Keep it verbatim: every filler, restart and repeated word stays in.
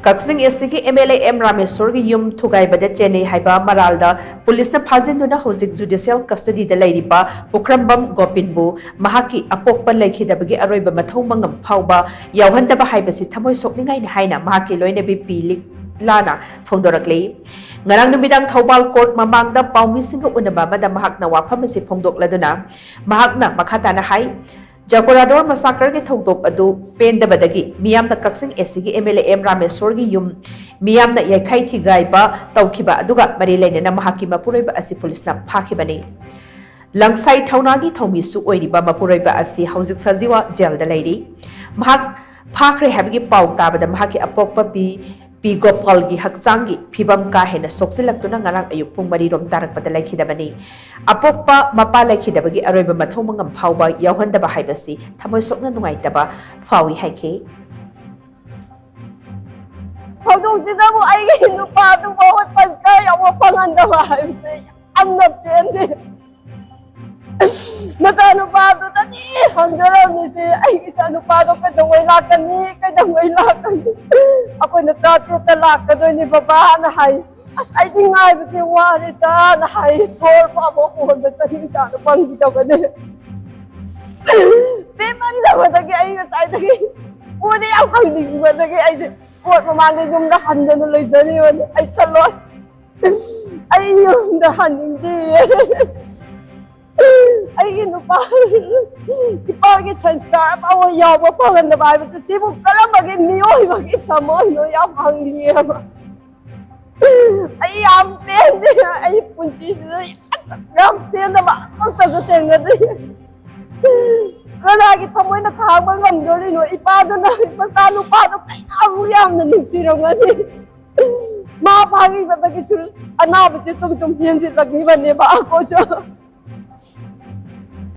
ꯀꯛꯆꯤꯡ ꯑꯦꯁ ꯁꯤꯒꯤ M L A M ꯔꯥꯃꯦꯁꯣꯔꯒꯤ ꯌꯨꯝ ꯊꯨꯒꯥꯏꯕꯗ ꯆꯦꯟꯅꯩ ꯍꯥꯏꯕ ꯃꯔꯥꯜꯗ ꯄꯨꯂꯤꯁꯅ ꯐꯥꯖꯤꯟꯗꯨꯅ ꯍꯧꯖꯤꯛ ꯖꯨꯗꯤꯁꯤꯌꯦꯜ ꯀꯁꯇꯗꯤꯗ ꯂꯩꯔꯤꯕ ꯄꯨꯈ꯭ꯔꯝꯕꯝ ꯒꯣꯄꯤꯟꯕꯨ ꯃꯍꯥꯛꯀꯤ ꯑꯄꯣꯛꯄ ꯂꯩꯈꯤꯗꯕꯒꯤ ꯑꯔꯣꯏꯕ ꯃꯊꯧ ꯃꯉꯝ ꯐꯥꯎꯕ ꯌꯥꯎꯍꯟꯗꯕ ꯍꯥꯏꯕꯁꯤ ꯊꯃꯣꯏ ꯁꯣꯛꯅꯤꯡꯉꯥꯏꯅꯤ ꯍꯥꯏꯅ ꯃꯍꯥꯛꯀꯤ ꯂꯣꯏꯅꯕꯤ ꯄꯤ ꯂꯤꯛꯂꯥꯅ ꯐꯣꯡꯗꯣꯔꯛꯂꯤ꯫ ꯉꯔꯥꯡ ꯅꯨꯃꯤꯗꯥꯡ ꯊꯧꯕꯥꯜ ꯀꯣꯔꯠ ꯃꯃꯥꯡꯗ ꯄꯥꯎꯃꯤꯁꯤꯡꯒ ꯎꯅꯕ ꯑꯃꯗ ꯃꯍꯥꯛꯅ ꯋꯥꯐꯝ ꯑꯁꯤ ꯐꯣꯡꯗꯣꯛꯂꯗꯨꯅ ꯃꯍꯥꯛꯅ ꯃꯈꯥ ꯇꯥꯅ ꯍꯥꯏ, ꯖꯀꯣꯔꯥꯗꯣꯔ ꯃꯁꯥꯀꯔꯒꯤ ꯊꯧꯗꯣꯛ ꯑꯗꯨ ꯄꯦꯟꯗꯕꯗꯒꯤ ꯃꯤꯌꯥꯝꯅ ꯀꯛꯆꯤꯡ ꯑꯦꯁ ꯁꯤꯒꯤ ꯑꯦꯝ ꯑꯦꯜ ꯑꯦ ꯑꯦꯝ ꯔꯥꯃꯦꯁꯣꯔꯒꯤ ꯌꯨꯝ ꯃꯤꯌꯥꯝꯅ ꯌꯩꯈꯥꯏ ꯊꯤꯒꯥꯏꯕ ꯇꯧꯈꯤꯕ ꯑꯗꯨꯒ ꯃꯔꯤ ꯂꯩꯅꯅ ꯃꯍꯥꯛꯀꯤ ꯃꯄꯨꯔꯣꯏꯕ ꯑꯁꯤ ꯄꯨꯂꯤꯁꯅ ꯐꯥꯈꯤꯕꯅꯤ꯫ ꯂꯪꯁꯥꯏ ꯊꯧꯅꯥꯒꯤ ꯊꯧꯃꯤꯁꯨ ꯑꯣꯏꯔꯤꯕ ꯃꯄꯨꯔꯣꯏꯕ ꯑꯁꯤ ꯍꯧꯖꯤꯛ ꯁꯖꯤꯋꯥ ꯖꯦꯜꯗ ꯂꯩꯔꯤ꯫ ꯃꯍꯥꯛ ꯐꯥꯈ꯭ꯔꯦ ꯍꯥꯏꯕꯒꯤ ꯄꯥꯎ ꯇꯥꯕꯗ ꯃꯍꯥꯛꯀꯤ ꯑꯄꯣꯛꯄ ꯄꯤ ꯄꯤ ꯒꯣꯄꯥꯜꯒꯤ ꯍꯛꯆꯥꯡꯒꯤ ꯐꯤꯕꯝ ꯀꯥ ꯍꯦꯟꯅ ꯁꯣꯛꯆꯤꯜꯂꯛꯇꯨꯅ ꯉꯔꯥꯡ ꯑꯌꯨꯛ ꯄꯨꯡ ꯃꯔꯤ ꯔꯣꯝ ꯇꯥꯔꯛꯄꯗ ꯂꯩꯈꯤꯗꯕꯅꯤ꯫ ꯑꯄꯣꯛꯄ ꯃꯄꯥ ꯂꯩꯈꯤꯗꯕꯒꯤ ꯑꯔꯣꯏꯕ ꯃꯊꯧ ꯃꯉꯝ ꯐꯥꯎꯕ ꯌꯥꯎꯍꯟꯗꯕ ꯍꯥꯏꯕꯁꯤ ꯊꯃꯣꯏ ꯁꯣꯛꯅ ꯅꯨꯡꯉꯥꯏꯇꯕ ꯐꯥꯎꯏ ꯍꯥꯏꯈꯤ꯫ ꯍꯧꯗꯣꯡꯁꯤꯗꯕꯨ ꯑꯩꯒꯤ ꯅꯨꯄꯥꯗꯨꯕꯨ ꯍꯣꯁꯄꯤꯇꯥꯜ ꯌꯧꯕ ꯐꯪꯍꯟꯗꯕ ꯍꯥꯏꯕꯁꯦ ꯌꯥꯝꯅ ꯄꯦꯟꯗꯦ꯫ ꯃꯆꯥꯅꯨꯄꯥꯗꯨꯗꯗꯤ ꯍꯪꯖꯔꯝꯃꯤꯁꯦ, "ꯑꯩꯒꯤ ꯏꯆꯥꯅꯨꯄꯥꯗꯣ ꯀꯩꯗꯧꯉꯩ ꯂꯥꯛꯀꯅꯤ, ꯀꯩꯗꯧꯉꯩ ꯂꯥꯛꯀꯅꯤ?" ꯑꯩꯈꯣꯏꯅ ꯇꯔꯥꯇꯔꯦꯠꯇ ꯂꯥꯛꯀꯗꯣꯏꯅꯦ ꯕꯕꯥꯅ ꯍꯥꯏ꯫ "ꯑꯁ, ꯑꯩꯗꯤ ꯉꯥꯏꯕꯁꯦ ꯋꯥꯔꯦꯗꯅ" ꯍꯥꯏ꯫ ꯁꯣꯔ ꯐꯥꯎꯕ ꯍꯣꯟꯕ ꯆꯍꯤ ꯃꯆꯥꯗꯣ ꯐꯪꯈꯤꯗꯕꯅꯦ꯫ ꯄꯦꯟꯃꯟꯗꯕꯗꯒꯤ ꯑꯩ ꯉꯁꯥꯏꯗꯒꯤ ꯃꯣꯏꯗ ꯌꯥꯝ ꯍꯪꯅꯤꯡꯕꯗꯒꯤ ꯑꯩꯁꯦ ꯀꯣꯔꯠ ꯃꯃꯥꯡꯗ ꯌꯨꯝꯗ ꯍꯟꯗꯅ ꯂꯩꯖꯔꯤꯕꯅꯦ꯫ ꯑꯩ ꯆꯠꯂꯣꯏ꯫ ꯑꯩ ꯌꯨꯝꯗ ꯍꯟꯅꯤꯡꯗꯦ꯫ ꯑꯩꯒꯤ ꯅꯨꯄꯥ, ꯏꯄꯥꯒꯤ ꯁꯪꯁꯀꯥꯔ ꯑꯃ ꯌꯥꯎꯕ ꯐꯪꯍꯟꯗꯕ ꯍꯥꯏꯕꯁꯦ ꯁꯤꯕꯨ ꯀꯔꯝꯕꯒꯤ ꯃꯤꯑꯣꯏꯕꯒꯤ ꯊꯃꯣꯏꯅꯣ ꯌꯥꯝ ꯍꯪꯅꯤꯡꯉꯦꯕ꯫ ꯑꯩ ꯌꯥꯝ ꯄꯦꯟꯗꯦ꯫ ꯑꯩ ꯄꯨꯟꯁꯤꯁꯤꯗ ꯌꯥꯝ ꯄꯦꯟꯗꯕ ꯑꯃꯠꯇꯁꯨ ꯊꯦꯡꯅꯗ꯭ꯔꯤ꯫ ꯀꯅꯥꯒꯤ ꯊꯃꯣꯏꯅ ꯈꯥꯡꯕ ꯉꯝꯗꯣꯔꯤꯅꯣ? ꯏꯄꯥꯗꯨꯅ ꯃꯆꯥꯅꯨꯄꯥꯗꯣ ꯀꯌꯥꯃꯨꯛ ꯌꯥꯝꯅ ꯅꯨꯡꯁꯤꯔꯝꯒꯅꯤ꯫ ꯃꯥ ꯐꯥꯈꯤꯕꯗꯒꯤꯁꯨ ꯑꯅꯥꯕꯁꯦ ꯁꯨꯝ ꯁꯨꯝ ꯍꯦꯟꯖꯤꯜꯂꯛꯂꯤꯕꯅꯦꯕ ꯑꯩꯈꯣꯏꯁꯨ꯫